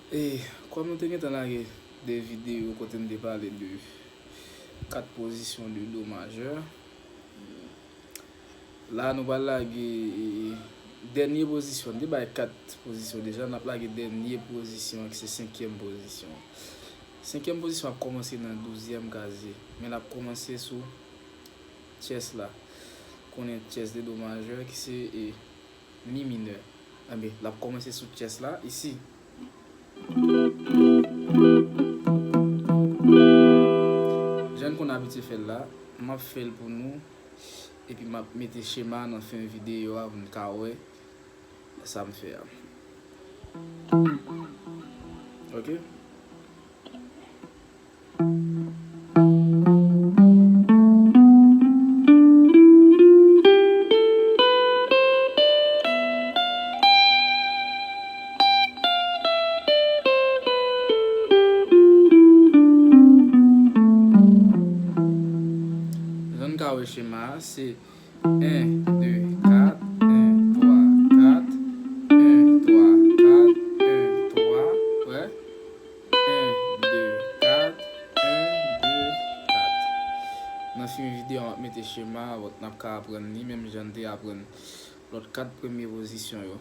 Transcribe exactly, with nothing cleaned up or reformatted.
E kòm nou te gentan lage de videyo kote n te pale de kat pozisyon de do majè, la nou pral lage dènye pozisyon. N te bay kat pozisyon deja, n ap lage dènye pozisyon ki se senkyèm pozisyon. Senkyèm pozisyon ap kòmanse nan douzyèm kazye, men l ap kòmanse sou tyès la. Konnen tyès de do majè ki se e, mi minè. Enben, l ap kòmanse sou tyès la, isi. Jan n konn abitye fè l la, m ap fè l pou nou, epi m ap mete chema nan fen videyo a pou n ka wè sa m fè a. Ok? Jan n ka wè chema a, se en, de, kat, en, twa, kat, en, twa, kat, en, twa, wè. En, de, kat, en, de, kat. Nan fen videyo a, m ap mete chema a, n ap ka aprann li, menm jan n te aprann lòt kat premye pozisyon yo.